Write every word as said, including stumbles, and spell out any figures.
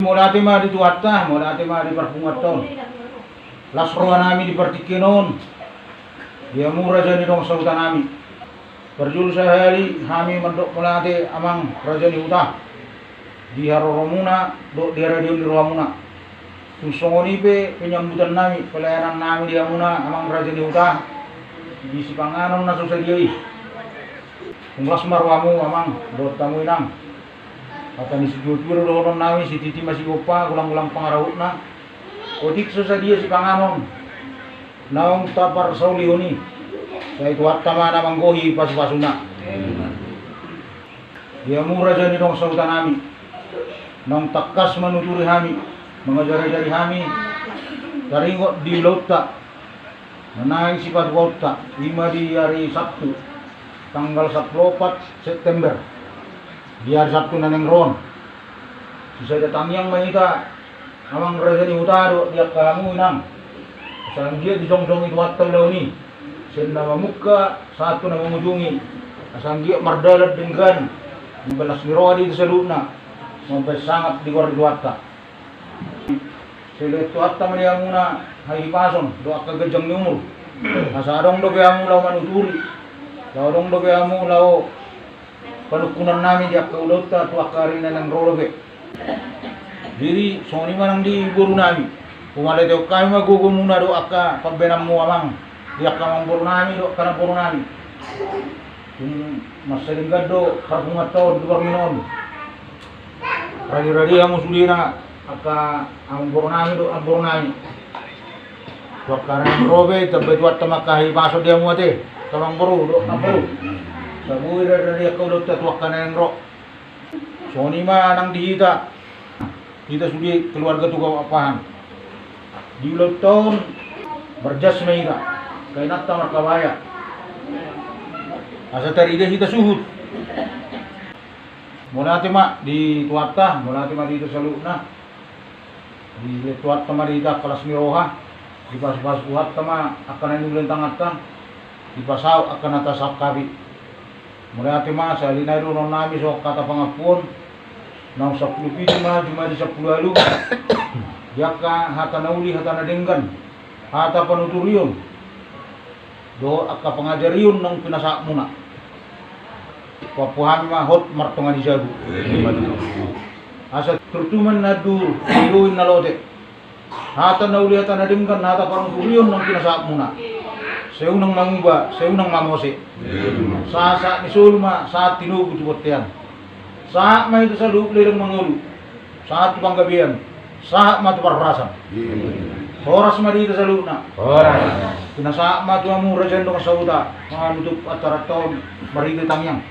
Mauliate ma di Tuhanta, mauliate ma di parpunguanta on. Las rohanami di partingkian on di hamu raja ni dongan sahutanami. Parjolo sahali hami mandok mauliate amang raja ni huta di haroromuna dohot di haradeon ni rohamuna. Tung songon i pe penyambutannami, pelayanannami di hamuna amang raja ni huta di sipanganon na so sadia i. Tung las ma rohamu amang dohot hamu inang. Hata ni situatua do dohononnami, sititi ma sigompa, golanggolang pangarahutna. Otik so sadia sipanganon naung taparsaulihon i, sai Tuhanta ma na manggohi pasupasuna. Di hamu raja ni dongan sahutanami, naung tangkas manuturi hami, mangajarajari hami taringot di ulaonta na naeng sipatupaonta, i ma di ari Sabtu tanggal sampulu opat September, di ari Sabtu na naeng ro on. Sisada tangiang ma hita amang raja ni huta dohot di angka hamu inang, asa anggiat dijongjongi Tuhanta ulaon i sian na mamungka sahat tu na mangujungi, asa anggiat mardalan denggan, mambahen las ni roha di hita saluhutna, mambahen sangap di goar ni Tuhanta. Sai dilehon Tuhanta ma di hamuna hahipason dohot angka ganjang ni umur, asa adong dope hamu laho manuturi, laho adong dope hamu laho panungkunannami di angka ulaonta tu angka ari na naeng ro dope. Jadi songon i ma nang di borunami, humaletehon hami ma gogomuna dohot angka pambahenanmu amang, di angka amangborunami dohot angka namborunami. Tung mansai denggan do parpunguanta on di borngin on. Radiradi hamu sudena angka amangborunami dohot namborunami. Tu angka na naeng ro pe, ditambai Tuhanta ma angka hahipason di hamu ate, angka amangboru dohot namboru. Asa boi radiradi angka ulaonta tu angka na naeng ro. Songon i ma nang di hita, hita sude keluarga Tugau Ampahan. Di ulaonta on marjas ma hita, angka inanta markabaya, asa tarida hita suhut. Mauliate ma di Tuhanta, mauliate ma di hita saluhutna. Dilehon Tuhanta ma di hita angka las ni roha, dipasupasu Tuhanta ma angka na niula ni tanganta, dipasaut angka na tasangkapi. Mauliate ma, sahali nai dohononnami songon hata pangampuon, naung sampulu pitu ma jumadi sampulu ualu, di angka hata na uli, hata na denggan, hata panuturion dohot angka pangajarion naung pinasahatmuna. Pampu hami ma hot martonga ni jabu, asa turtu ma ninna anduhur, diloi ninna lote. Hata na uli, hata na denggan, hata panuturion naung pinasahatmuna, sai unang manguba, sai unang mamose. Sahat-sahat ni solu ma sahat tinogu tu bontean. Sahat ma hita saluhut ledang mangolu, sahat tu panggabean, sahat ma tu parhorasan. Horas ma di hita saluhutna. Horas. Pinasahat ma tu hamu raja ni dongan sahuta manutup acaranta on marhite tangiang.